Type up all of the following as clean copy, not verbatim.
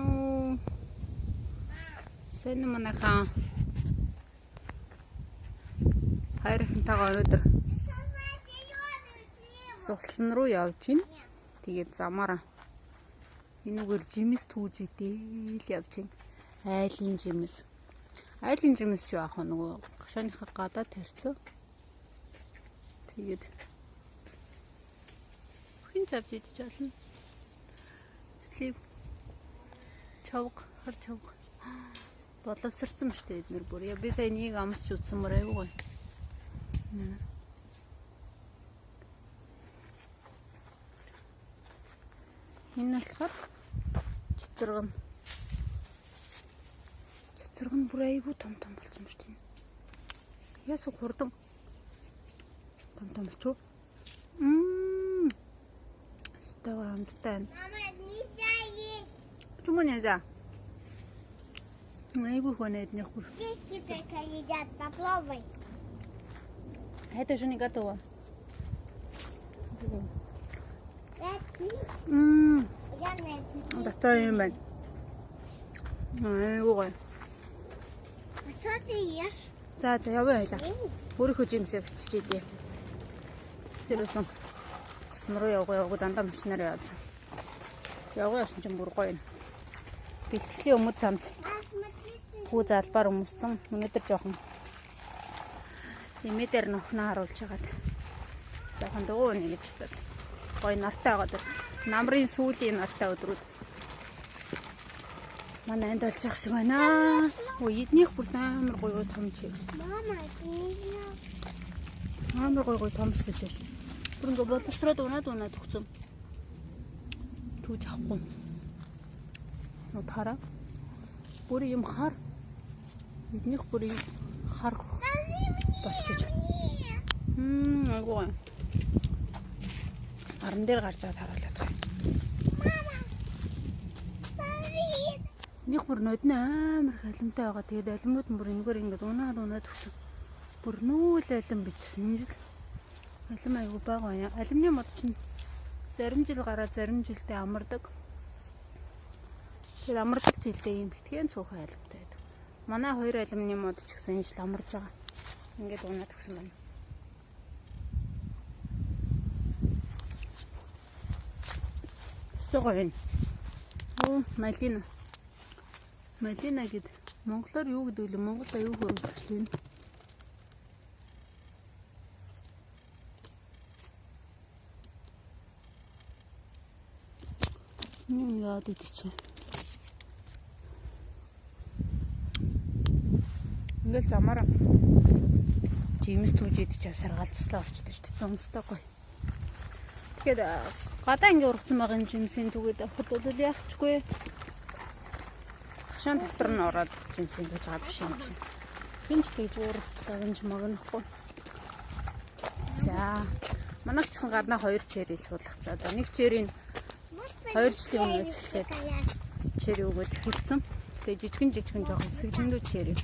Сайн уу? Сайн уу манайхан? Хоёр ахинтайгаа өнөөдөр суслан руу явж байна. Тэгээд замаараа энүүгээр жимс түүж идээл явж байна. Айлын жимс. Айлын жимс чи яах вэ? Нөгөө гашааныхаа гадаа тарьсан. Тэгээд хэн ч авч идэж болно. Слив чавга, хар чавга. Боловсрцсан ба штэ эднэр бүр. Я би сая нэг амсч үзсэн мөр айгүй гоё. Энэ болохоор цэцэргэн. Цэцэргэн бүр айгүй том том болсон ба штэ. Яасан хурдан том том болчих. Става амттай. Мама, нельзя есть. Почему нельзя? Айгүй хөнөөд нэг бүр. Здесь только едят, попробуй. Это же не готово. Дотор юм байна. Айгүй гоё. Что ты ешь? За за явъя хайла. Өөрийнхөө жимсээ бичиж идэ. Тэрээс цэсэн рүү явгаа явгаа дандаа машинаар яваадсан. Явгаа явсан чинь бүр гоё юм. Бэлтгэлийн өмд самч хүү залбаар өмссөн. Өнөөдөр жоохон эмээ дээр нөхнөө харуулж хагаад жоохон дуу нэ гэж бодод. Гоё нартай байгаа дэр. Намрын сүүлийн нартай өдрүүд. Манай энд болж явах шиг байна. Өө эднийх бүр амар гоё гоё том чи. Мама, амар гоё гоё томслож байна. Бүр ингээ боловсроод унаад унаад өгсөн. Түүж авахгүй. Нөө тараа. Бүр юм хар. Эднийх бүр юм хар болчих. Айгүй гоё. Аран дээр гарч аваад харуулаад байгаа. Нэг бүр нодны амар их алимтай байгаа. Тэгээд алимнууд нь бүр энэгээр ингээд унаад унаад өгсөн. Бүр нүүл алим бичсэн юм жил. Алим айгүй бага байна. Алимны мод чинь зарим жил гараад зарим жилдээ амардаг. Тэгээд амардаг жилдээ ийм битгэн цөөхөн алимтай байдаг. Манай хоёр алимны мод ч гэсэн энэ жил амарж байгаа. Ингээд унаад өгсөн байна. Гоё юм. Оо, малина. Малина гэд монголоор юу гэдэг вэ? Монголд аюу хөрөнгөлөө. Юм яад идчихэ. Ингээл замаараа жимс түүж идчих авсаргаал туслаа орчтой шүү дээ. Зомстой гоё. Тэгэхээр гадаа ингээ ургацсан байгаа юм жимсийн түгээд авахд бол яахчгүй. Хашаан дотор нь ороод жимсийн түүж байгаа биш юм чинь. Хинч тэгж ургацсан гэж магнахгүй. За манайх ч гэсэн гаднаа 2 черри суулгацаа. За нэг черрийг 2 жилийн өмнөөс эхлээд черри өгөөд эхэлсэн. Тэгээ жижигэн жоохон сэлэндүү черри.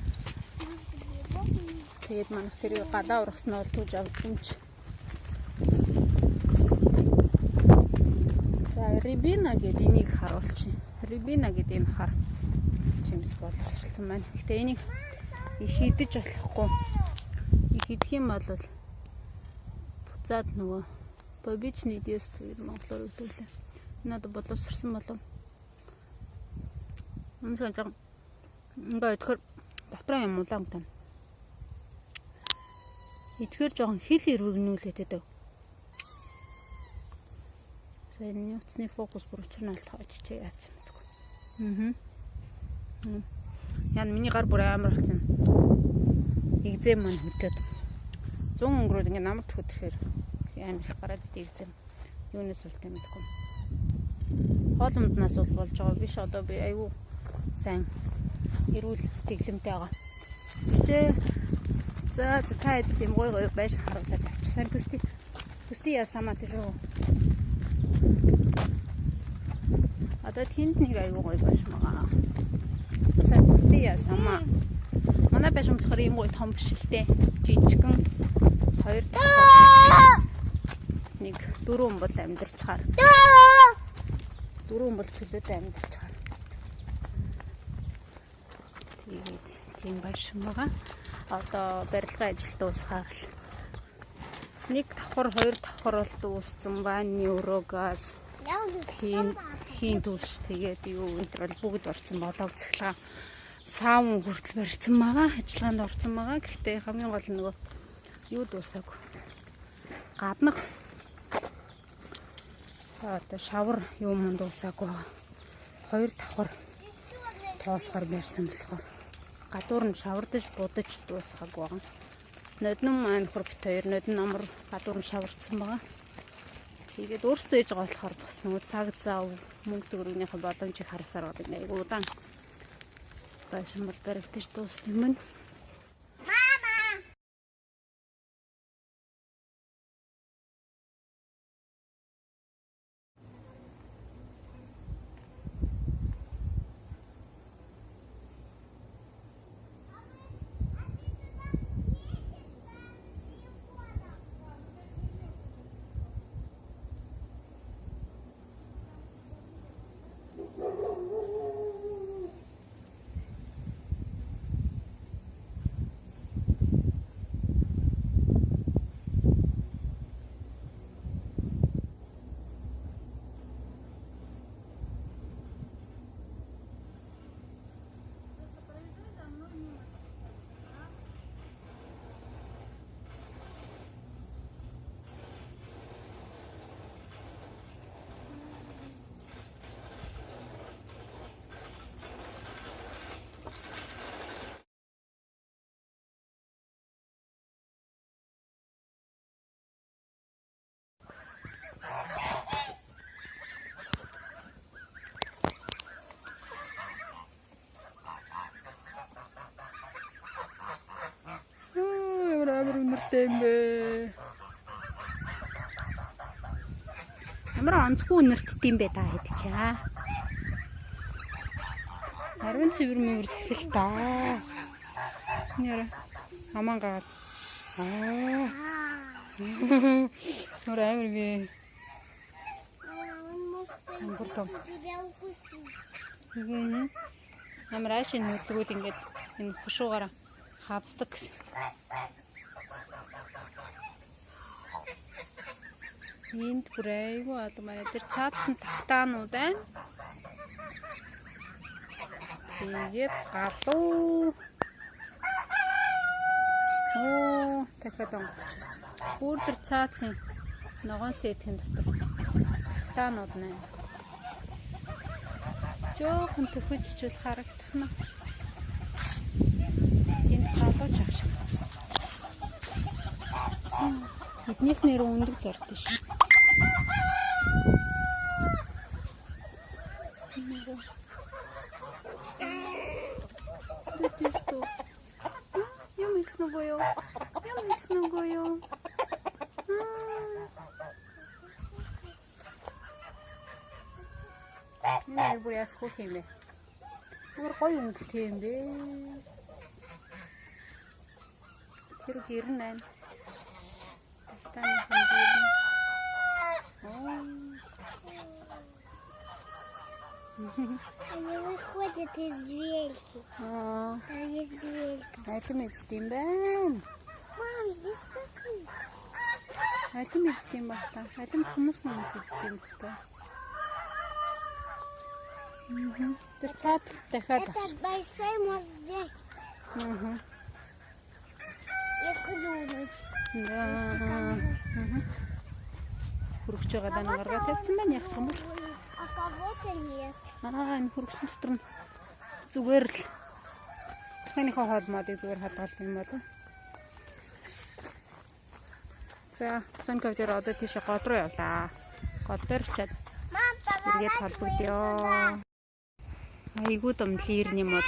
Тэгээд манайх тэрийг гадаа ургасан нь бол түүж авдаг юм чи. Рибина гэдэг энийг харуулчих. Рибина гэдэг энэ хар жимс боловсролсон байна. Гэхдээ энийг их идэж болохгүй. Их идэх юм бол буцаад нөгөө побичны диэс гэдэг монголоор өгдөг лээ. Энэ одоо боловсрсон болов. Үнэхээр жоохон ингээ идэхээр дотроо юм улаан гэнэ. Идэхээр жоохон хил эрвэгнүүлээд байдаг. Энэ утасны фокус бүр учир нь алдах очиж яац юм гэдэггүй. Яа миний гар бүр амар болсон. Экзем маань хөдлөөд 100 өнгөрөөд ингээ намар төхөд ирэхээр амар их гараад идэв экзем. Юунаас болт юм гэдэггүй. Хоол унднаас бол болж байгаа биш. Одоо би айгүй сайн эрүүл тэглэмтэй байгаа. Чичээ. За та хэд юм гоё гоё байш харуулаад авчихсан. Пүсти. Пүсти яа самаа тэр шүү. Одоо тэнд нэг айгүй гоё байш байгаа. Сайн пүсти яа самаа. Манай байш болохоор ийм гоё том биш л дээ. Жижигхэн 2 давхар. Нэг 4 бол амьдарчхаар. 4 бол чөлөөтэй амьдарчхаар. Тэгээд тийм байшин байгаа. Одоо барилгын ажил дуусахаар л нэг давхар, хоёр давхар бол дууссан. Ванны өрөө, газ, Я буду хийн собаку. хийн түлш, тэгээд юу энэ төр бол бүгд орсон, бодлого, цахилгаан, саун хүртэл барьсан байгаа. Ажиллагаанд орсон байгаа. Гэхдээ хамгийн гол нь нөгөө юу дуусаагүй. Гаднах одоо шавар юм юм дуусаагүй байгаа. Хоёр давхар тоосгоор барьсан болохоор гадуур нь шавардаж будаж дуусгаагүй байгаа. Ноднон маань хөр бит хоёр нодон намар гадуур нь шаварцсан байгаа. Тэгээд өөрсдөө ээж байгаа болохоор бас нөгөө цаг зав, мөнгө төгрөгнийхээ боломжийг харсаар байгаа юм, айгуу удаан байшин бол баригдаж дуусна юм байна. Мама! Ямар амар үнэртэй юм бэ? Ямар онцгүй үнэрттэй юм бэ та хэд ч аа. Ариун цэвэр мэвэр сахил та. Нэрэ аман гаар. Аа. Нүр амар би. Мама, он может Ангур том. тебя укусить. Амар аашийн хөдөлгөөл ингээд энэ хушуугаараа хавцдаг гэсэн. Энд бүр айгүй алга манай тэр цаатлан тавтаанууд байна. Тэгээд галуу. Оо, дахиад онгоцч. Бүр тэр цаатлын ногоон сэтгэн дотор тавтаанууд нэ. Жохон төхөж чул харагдах нь. Энд галуу чах шиг. Эднийх нэр өндөг зордсон ш. Юм хэлсэн үгүй юу? Юм хэлсэн үгүй юу? Энэ аяр бүр ясах юм бэ? Ямар гоё өнгөтэй юм бэ? Тэр гэр нь байна. Таны гэр нь. Оо. Они выходят из дверки. Аа, Там есть дверка. алим эзд юм байна. Мам, здесь закрыто. Алим эзд юм баг та. Алим хүмүүс хүмүүс эзд юм баг та. Мгм. Тэр цаад дахиад Этот авчих. большой может взять Мгм. и клюнуть. Да. Мгм. Хөргөч байгаа даа гаргаад тавьсан байна яах юм бол. А кого-то нет. Аа, энэ хөргөчн дотор нь зүгээр л дахиныхоо хоол модыг зүгээр хадгалах юм болов. За, Сонко дээр одоо тийш гол руу явлаа. Гол дээр очиад Мам, эргээд поворачивай холбогдъё. сюда. Айгуу дом лирний мод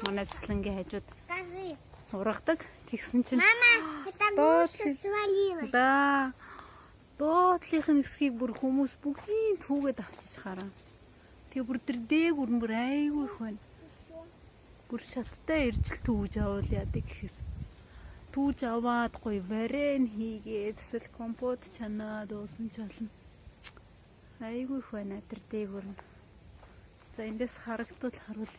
манай цэцлэнгийн хажууд Скажи. ургадаг. Тэгсэн чинь Мама, это Что груша ты? свалилась. Да. Доотлынх нь хэсгийг бүр хүмүүс бүгдийн түүгээд авчиж хараа. Тэгээ бүр тэр дээгүр нь бүр айгүй их байна. Бүр шаттай иржил түүж авал яадаг гэхээс. Түүж аваад гоё варен хийгээд эсвэл компот чанаад уусан ч болно. Айгүй их байна тэр дээгүр нь. За, эндээс харагдвал харуул.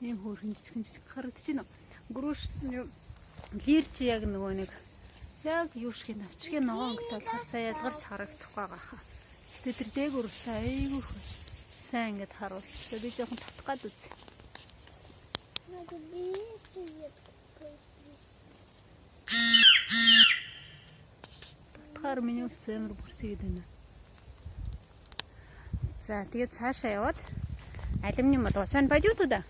Ийм хөөрхөн жижигэн жижиг харагдаж байна. Груш лир чи яг нөгөө нэг яг юу шиг навчгийн ногоон өнгөтэй болохоор сайн ялгарч харагдахгүй байгаа хаа. Гэтэ тэр дээгүүр айгүй сайн ингэж харуулчихлаа. Би жоохон татах гад үзье. Надо эту ветку произвести. Татахаар миний утас амар бүрсгээд байна. За тэгээд цаашаа яваад алюминий мод. Сан пойдёт туда?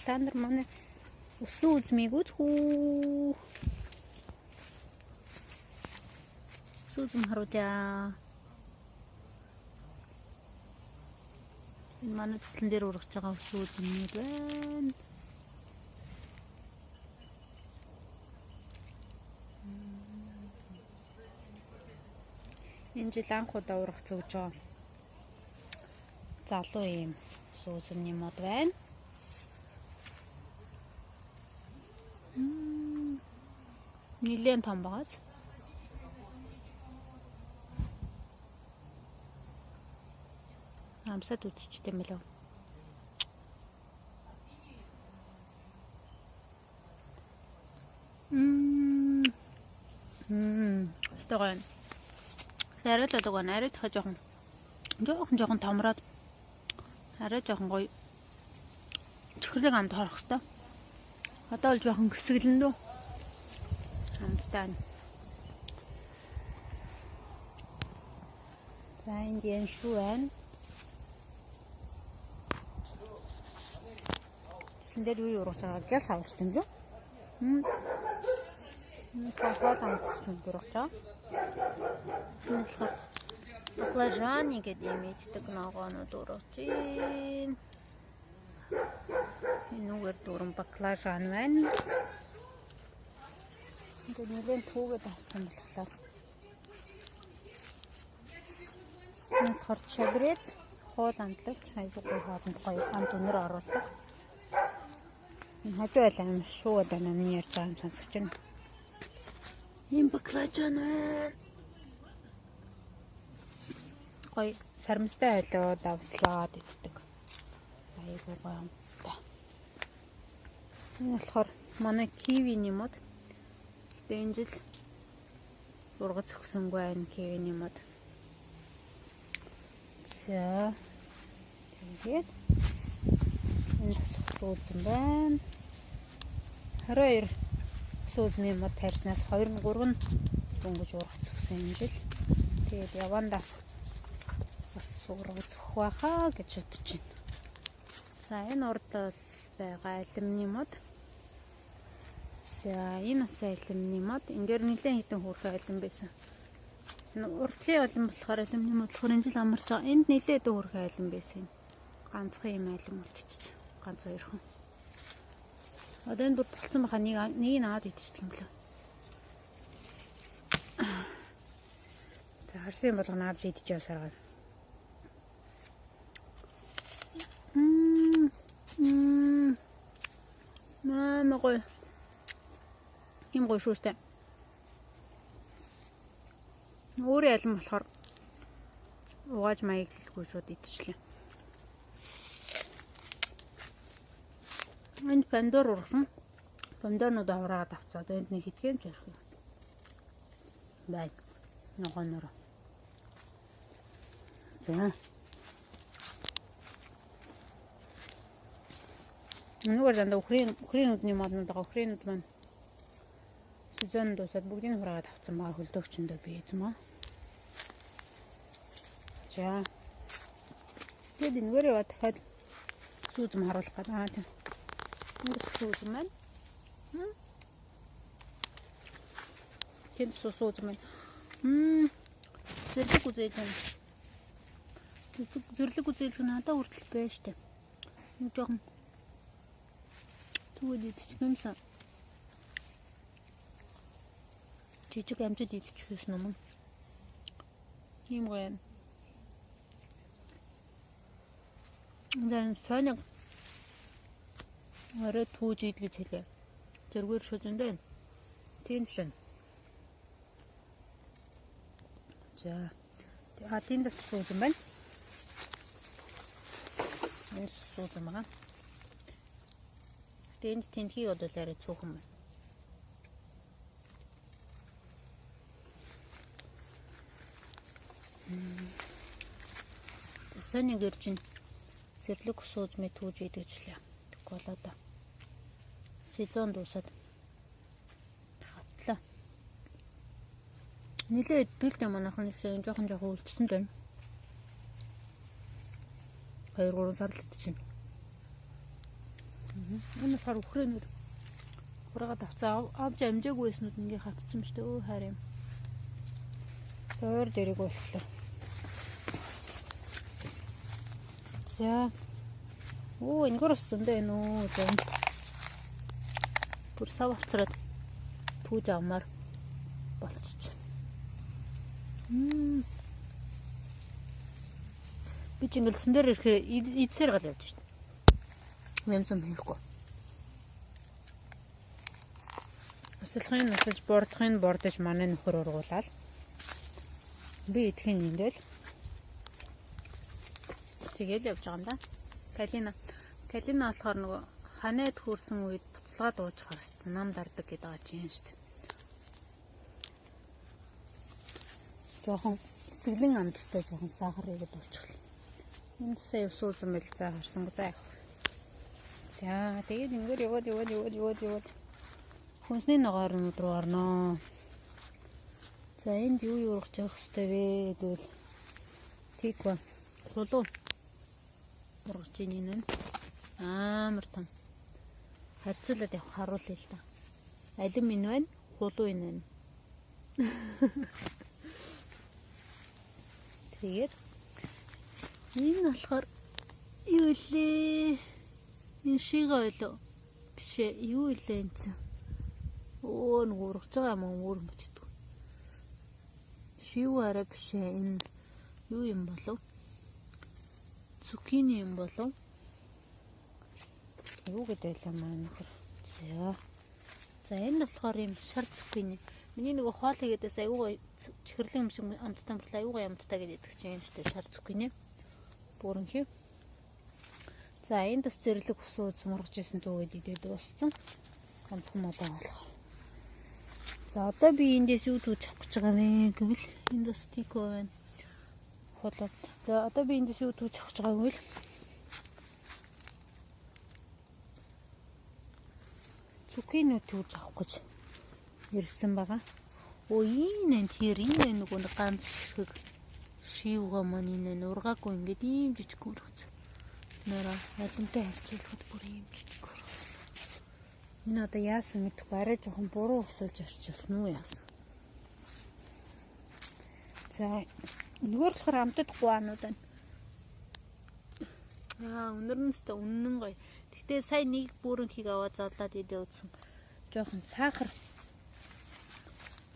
Та нар манай өсөн үзмийг үзэх үү? Өсөн үзм харуулъя. Энэ манай төслөн дээр ургаж байгаа өсөн үзмүүд байна. Энэ жил анх удаа ургах зөгж байгаа залуу ийм өсөн үзмний мод байна. Нилээн том байгааз. Амсаад үзчихтэй юм болов. Өстой гоё. Арай л болоог байна. Арай дахиад жоохон томроод арай жоохон гоё чихэрлэг амт хорох хэвээр. Одоо л жоохон гисгэлэн дүү. Амттай. За энд ян шүү байна. Тэсэн дээр юу ургаж байгаа гяс авах юм бэ? Энэ хоол амтч юм ургаж байгаа. Энэ болохоор баклажаны гэдэг юм иддэг ногоонууд ургаж байна. Энүүгээр дүүрэн баклажан байна. Ингээд нэлээд түүгээд авсан болохоор. Энэ болохоор чабрец хоол амтлагч айгүй гоё хоолнд гоё амт өнөр оруулдаг. Энэ хажуу айл амар шуугаад байна. Миний ярьж байгаа юм сонсож байна. Ийм баклажан байна. Гоё сармстай хойлоо давслаад иддэг. Айгүй гоё амттай. Энэ болохоор манай кивиний мод. Гэтэ энэ жил ургац өгсөнгүй байна кивиний мод. За тэгээд энэ бас сүүзэн байна. 22 сүүзний мод тарьснаас 2 нь 3 нь дөнгөж ургац өгсөн энэ жил. Тэгээд явандаа бас ургац өгөх байхаа гэж бодож байна. За энэ урд бол байгаа алюминий мод. За энэ бас алюминий мод. Энэ дээр нэлээд хэдэн хөөрхөн алюм байсан. Энэ урдлын алюм болохоор алюминий мод болохоор энэ жил амарч байгаа. Энд нэлээд хэдэн хөөрхөн алюм байсан юм. Ганцхан юм алюм үлдчихэж. Ганц хоёрхан. Одоо энэ бүр болцсон байхаа нэг нь аваад идчихдэг юм лээ. За харсан юм болгоно авч идэж явсаар гал. Маа гоё. Ийм гоё шүү дээ. Өөрийн алим болохоор угааж маяглалгүй шууд идчихлээ. Энд помидор ургасан. Помидорнууд авраад авцаад энд нэг хэдхэн ч ярих юм. Бай. Ногооноор. За. Энэгээр дандаа үхрийн нүдний моднууд байгаа. Үхрийн нүд маань сезон дуусаад бүгдийг хураагаад авцсан байгаа хөлдөөгчөндөө би эзэм аа. За. Тэгээд энэгээр яваад дахиад сүүзэм харуулах гэдэг. Аа тийм. Энд сүүзэм байна. Тэнд сүүзэм байна. Зэрлэг үзээлэн. Зэрлэг үзээлэх нь надад хүртэл байна штэ. Нэг жоохон түүгээд идчих юмсан. Жижиг амжид идчих гэсэн юм. Ийм гоё юм. Зэн соник орой түүж ид гэж хэлээ. Зэргээр шүү зөндөө. Тийм шин. За. А тэнд бас суусан байна. Энэ суусан байгаа. Гэтэ энд тентхийг бол арай цөөхөн байна. За сони гэржин зэрлэг суузмын түүж идэгчлээ. Тэгвэл одоо сезон дуусаад хатлаа. Нилээ идэл дээ манайхан нэг жоохон жоохон үлдсэн байна. 2-3 сар л идчихэв. Энэ болохоор үхрэнүүд хураагаа тавцаа авч амжаагүй байснууд ингээ хатцсан шүү дээ. Өө хайр юм. Зөөр дэрэг боллоо. За. Оо энэгээр бас зөндөө энэ үү. За. Бүр сав авцраад түүж авмаар болчих. Би ч ингээл сэн дээр ирэхээр идсээр гал явж шин. Юм зам хийхгүй. Усалхын усаж бордохын бордож манай нөхөр ургуулаад би идэхин ингээл тэгэл явж байгаа юм да. Калина. Калина болохоор нөгөө ханаад хөрсөн үед буцалгаа дууж харсан нам дардаг гэдэг байгаа чинь шүү дээ. Жохон сэглэн амттай жохон сахар игээд дуучихлаа. Энэ сая суусан байл за харсан за. За тэгээд ингээр яваад яваад яваад яваад яваад хүнсний ногоорнууд руу орноо. За энд юу юу ургаж явах хэвтэй вэ гэвэл тиква хулуу ургаж ийн энэ амар том харьцуулаад явах харуулъя л да. Алим энэ байна, хулуу энэ байна. Тэгээд энэ болохоор юу илээ? Энэ шига байлоо. Биш ээ, юу илээ энэ чинь? Өө нэг ургаж байгаа юм өөр юм бичдэг. Шив арай биш ээ. Энэ юу юм болов? Цукини юм болов? Юу гэдэг байлаа маа нөхөр. За. За энэ болохоор юм шар цукини. Миний нөгөө хоол хийгээдээс аюу гой чихэрлэн юм шиг амттай мөрлөө аюу гой амттай гэдэг чинь энэ шүү дээ шар цукини. Бүрэнхий. За энд бас зэрлэг ус ууз мургаж исэн түүгээд идээд дууссан. Ганцхан молоо болохоор. За одоо би эндээс юу түүж авах гэж байгаа вэ гэвэл энд бас тико байна. Хулуу. За одоо би эндээс юу түүж авах гэж байгаа гэвэл цукини түүж авах гэж ирсэн байгаа. Өө энэ тэр энэ нөгөө нэг ганц ширхэг шивга маань энэ нургаагүй ингээд ийм жижиг өргөц. Нэрэ алимтай харьцуулахад бүр ийм жижиг өргөц. Энэ одоо яасан мэдэхгүй арай жоохон буруу усалж арчилсан уу яасан. За нөгөө болохоор амтад гуанууд байна. Аа өнөр нь өстө үнэн гоё. Тэгтээ сая нэг бүрэнхийг аваад золлоод идэ үзсэн. Жоохон цаахар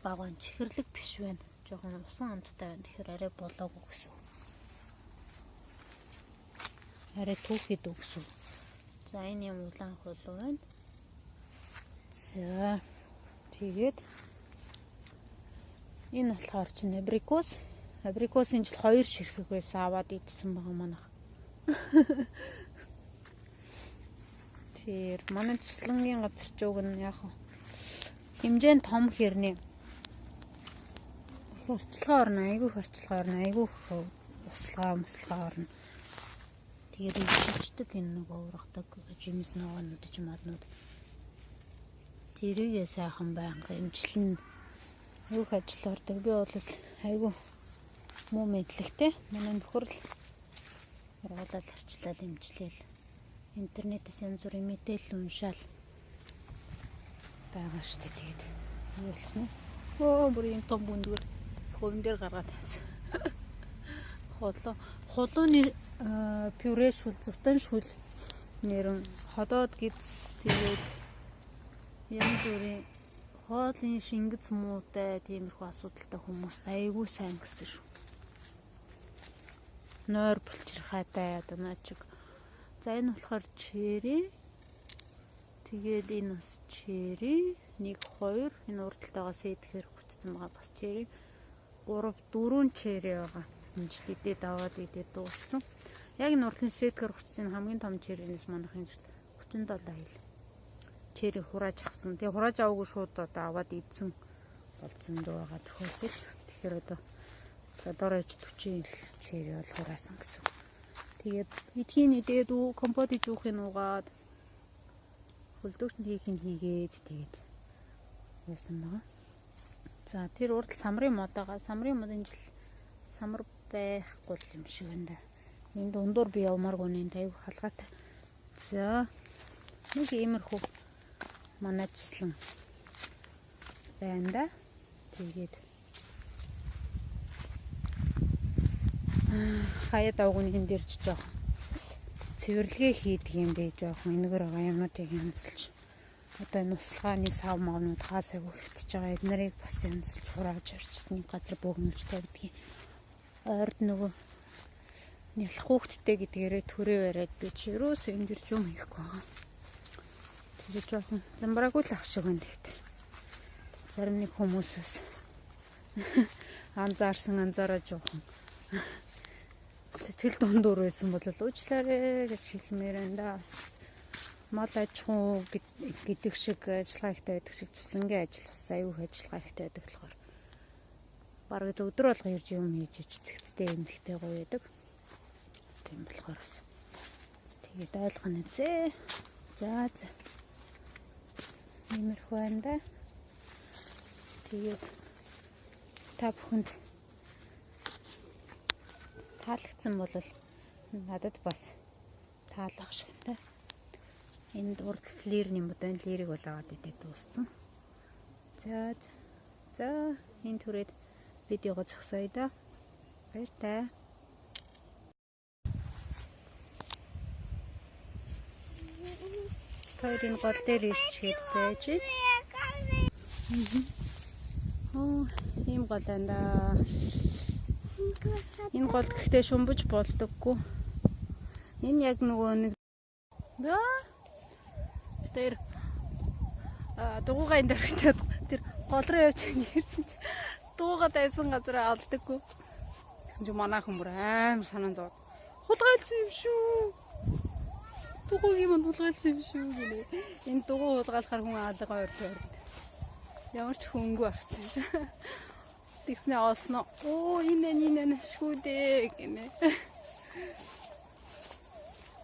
баган чихэрлэг биш байна. Жоохон усан амттай байна. Тэгэхээр арай болоогүй гэсэн. Арай түүхэд өгсөн. За энэ юм улаан хулуу байна. За тэгээд энэ болохоор чинь абрикос. Абрикосын жил 2 ширхэг байсан аваад идсэн байгаа манайх. Тэр манай туслангийн газар ч уг нь яг хэмжээнд том хэрнээ хорчлогоо орно, айгүй хорчлогоо орно, айгүй услгаа, муслгаа орно. Тэгээд ичдэг энэ нөгөө ургадаг жимс ногоонууд ч маднууд. Тэрийгээ сайхан байнга имжлэн айгүй ажил ордог. Би бол айгүй муу мэдлэгтэй. Манай нөхөр л ургуулаад арчлал имжлээл. Интернетээс янз бүрийн мэдээлэл уншаал байгаа штэ. Тэгээд юу болох нь? Өө бүр юм том бүндгэр хувин дээр гаргаад тавьсан. Хулууны пюре шүл, зутан шүл нэрэн ходоод гидс тэгээд янз бүрийн хоолын шингэц муутай тиймэрхүү асуудалтай хүмүүс айгүй сайн гэсэн шүү. Нойр булчирхайтай одоо наа чиг. За энэ болохоор черри. Тэгээд энэ бас cherry 1 2, энэ урд талтайгаас идэхээр хүчсэн байгаа бас cherry. 3 4 cherry байгаа. Энэ жил идээд аваад идээд дууссан. Яг энэ урдлын шийтгэр хүчсэн хамгийн том cherry-нээс манайх энэ жил 37 хил cherry хурааж авсан. Тэгээ хурааж аваагүй шууд одоо аваад идсэн болцсон дөө байгаа тохиолдол. Тэгэхээр одоо за дор хаяж 40 хил cherry бол хураасан гэсэн. Тэгээд идхийн идээд үү, компот иж уухыг уугаад, хөлдөөгч нь хийх нь хийгээд тэгээд яасан байгаа. За, тэр урд самрын мод байгаа. Самрын мод энэ жил самар байхгүй юм шиг байна да. Энэ дундуур би явмааргүй нэ, аюу халгаатай. За, нэг иймэрхүү манай туслан байна да. Тэгээд хаяа давгууны дээр ч жоохон цэвэрлэгээ хийдэг юм бэ, жоохон энэгээр байгаа юмнуудыг янзлж, одоо энэ услгааны сав мавнууд хаас айгу хэвтэж байгаа, эднэрийг бас янзлж хурааж орчт нэг газар бөөгнүүлж тавьдгийг. Ойрд нөгөө нялх хүүхдтэй гэдгээрээ төрөө бариад би чи ерөөсөө энэ дэр юм хийхгүй байгаа. Тэгээ жоохон замбраагүй л ах шиг байна тэгэд. Зарим нэг хүмүүсээс анзаарсан анзаараа жоохон сэтгэл дундуур байсан бол уучлаарай гэж хэлмээр байна да. Бас мал аж ахуй гэдэг шиг ажиллагаа ихтэй байдаг шиг туслангийн ажил бас аюу их ажиллагаа ихтэй байдаг болохоор бараг л өдөр болго ирж юм хийж цэгцтэй юм ихтэй гоё байдаг. Тийм болохоор бас тэгээд ойлгоно зээ. За за. Иймэрхүү байна да. Тэгээд та бүхэнд таалагдсан бол надад бас таалах шиг та. Энд урд лирний мод байна. Лирийг бол аваад идээд дууссан. За за, энэ түрээд видеого зогсооё да. Баяртай. Хоёрын гол дээр ирчээд байж. Оо, ийм гол байна да. Энэ гол гэхдээ шумбаж болдоггүй. Энэ яг нөгөө нэг тэр дугуйгаа энэ дээр очиад тэр гол руу явж ирсэн чи дуугаа тавьсан газараа олдоггүй. Тэгсэн чи манай хүн бүр амар санаан зовоод хулгайлсан юм шүү. Дугуйг юм хулгайлсан юм шүү гинэ. Энэ дугуй хулгайлахаар хүн алга ойр тойрд. Ямар ч хөнгөө авч. Тэгснэ олсноо. Оо, энэ энэ шүү дээ гинэ.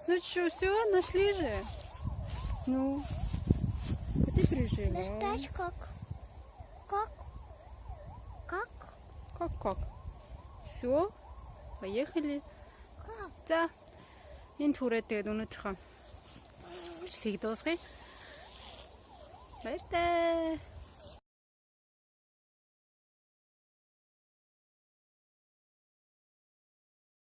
Ну что, все, нашли же? Ну, а ты переживаешь. Достать как? Как? Как? Как как? Все, поехали. Как? За, энэ түрээд тэгээд өнөөдрийнхөө бичлэгийг дуусгая. Баяртай.